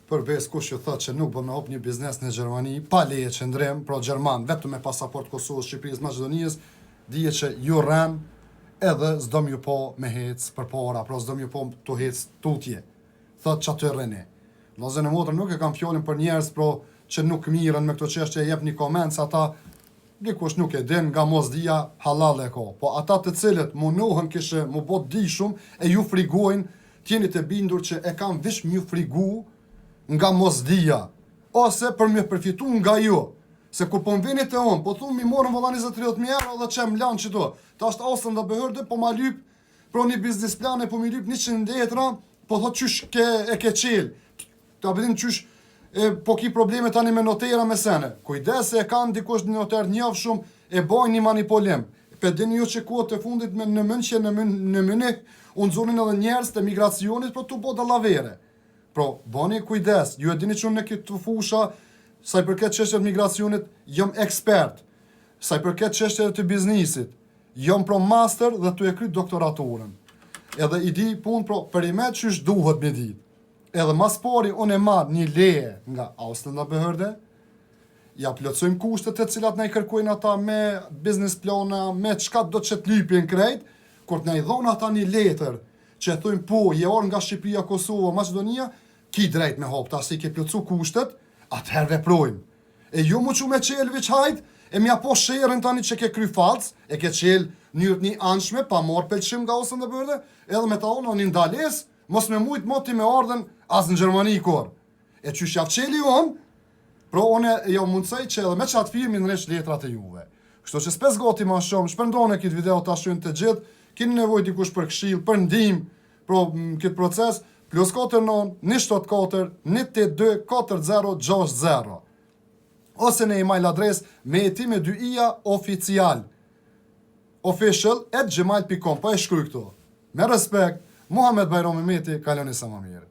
Për besë kush ju thotë që nuk bën me hap një biznes në Gjermani pa leje qëndrim, pra gjerman, vetëm me pasaport Kosovës, Shqipërisë, Maqedonisë, dije që ju rren edhe s'do m'ju po me hec përpara, pra s'do m'ju po të hec tutje. Thotë që aty rreni. Vllazën e motra nuk e kam fjalën për njerëz pro që nuk mirren me këto çështje, jep një koment se ata dikush nuk e din nga mosdija hallall e ka. Po ata të cilët mundohen kishe mu bo t'dijshëm e ju frigojnë, t'jeni të bindur që e kanë veç m'ju frigu nga mosdija ose për me përfitu nga ju. Se kur po më vini te unë, po thu mi morën vëlla 20-30 mijë euro dhe që më lanë qëto. Tash Ausländerbehörde po ma lyp Pro një biznes plan e po mi lyp 100 letra, po thot qysh ke, e ke qel. Ta bëdim qysh e, po ki probleme tani me notera me sene. Kujdes se e kanë dikush një noter njofshëm e bojnë një manipulim. Pe dini ju që kohët e fundit me, në München, në, Myn, në Munich, u nxonin edhe njerëz të migracionit për të bo dallavere. Pro, boni kujdes, ju e dini që unë në këtë fusha, sa i përket çështjes migracionit, jam ekspert. Sa i përket çështjeve të biznisit, Jam pro master dhe tu e kry doktoraturën. Edhe i di punë pro përime qysh duhet me dit. Edhe mas pari unë e marr një leje nga Ausländerbehörde, ja plotësojmë kushtet të cilat na i kërkojnë ata me biznes plana, me çka do që të lypin krejt, kur të na i dhonë ata një letër që e thojnë po, je ardhë nga Shqipëria, Kosova, Maqedonia, ki drejt me hap, tash i ke plotësu kushtet, atëherë veprojmë. E jo mu që me qelë veç hajt, e mja po sherën tani që ke kry fals, e ke qelë në një anshme, pa marrë pëlqim nga Ausländerbehörde, edhe me ta unë një ndales, mos me mujt mo ti me ardhen as në Gjermani kur. E qysh ja qeli unë, pro unë e jo mundësoj që edhe me qatë firmë i ndreq letrat e juve. Kështu që s'pes gati ma shumë, shpërndone këtë video ta shohin të gjithë, keni nevojë dikush për këshill, për ndihmë, pro në këtë proces, plus 49 174 182 4060 ose në email adres meti me dy ia oficial official at gmail.com po e shkruj këtu. Me respekt, Muhamet Bajram Meti, kaloni sa më mirë.